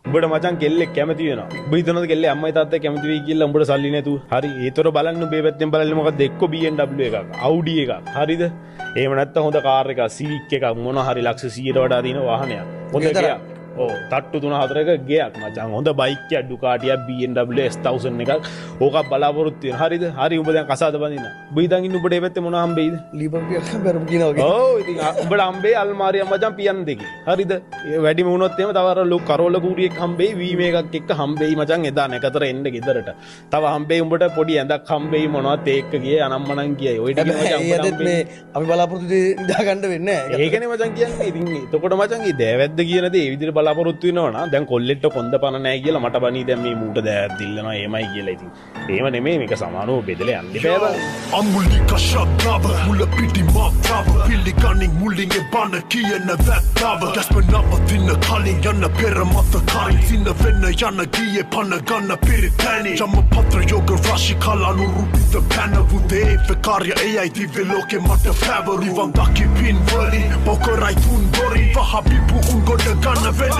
උඹට මචං කෙල්ලෙක් කැමති වෙනවා. උඹ හිතනවද කෙල්ලේ අම්මයි තාත්තයි කැමති වෙයි කියලා උඹට සල්ලි නැතුව? හරි. ඒතර බලන්න උඹේ පැත්තෙන් බලන්න මොකද්ද? එක්ක BMW එකක්, Audi එකක්. හරිද? එහෙම නැත්නම් හොඳ කාර් එකක්, Civic එකක් මොන හරි ලක්ෂ 100ට වඩා තියෙන වාහනයක්. හොඳ ගෙයක්. ඔව් තට්ටු 3-4ක ගෙයක් මචං. හොඳ බයික් එකක්, Ducati එකක්, BMW S1000 එකක්. ඕකක් බලාපොරොත්තු වෙන. හරිද? හරි උඹ දැන් කසාද බඳින්න. උඹ හිතන් ඉන්න උඹට ඒ පැත්තේ මොන හම්බෙයිද? ලීපම් පියක් බැරම කියනවා වගේ. ඔව් ඉතින් උඹට හම්බෙයි අල්මාරියක් මචං පියන් දෙකේ. හරිද? ඒ වැඩිම වුණොත් එහෙම තව අර ලොකු කරෝල කූරියෙක් හම්බෙයි, වී මේකක් එක්ක හම්බෙයි මචං එදා නැකතර එන්න ගෙදරට. තව හම්බෙයි උඹට පොඩි ඇඳක් හම්බෙයි මොනවත් ඒක්ක ගියේ අනම්මනම් කියයි. ඔය ටික මචං ඒ අදත් මේ අපි බලාපොරොත්තු දේ නිදා ගන්න වෙන්නේ නැහැ. ඒකනේ මචං කියන්නේ. ඉතින් එතකොට මචං මේ දෑවැද්ද කියන දේ ඒ විදිහට බලාපොරොත්තු වෙනවා නම් දැන් කොල්ලෙක්ට කොන්ද පණ නැහැ කියලා මට බනී දැන් මේ මූට දෑවැද්ද ඉල්ලනවා එහෙමයි කියලා. ඉතින් එහෙම නෙමෙයි මේක සමානව බෙදලා යන්න එපා බං. අමුලික ශ්‍රද්ධාව මුල පිටි මාත්‍රාව පිළිගනින් මුලින් ඒ බණ කියන වැත්තාව ගැස්ම නවතින කලින් යන්න පෙර මත කරින් සින වෙන්න යන ගියේ පණ ගන්න පිරිතැනි ජමපත්‍ර යෝග රාශි කලානුරූපිත පැනවූ දේව කාර්ය එයයි දිව්‍ය ලෝකෙ මට පැවරු නිවන් දකි පින් වලින් පොකරයි තුන් දොරින් වහ බිපු උන් ගොඩ ගන්න වෙනම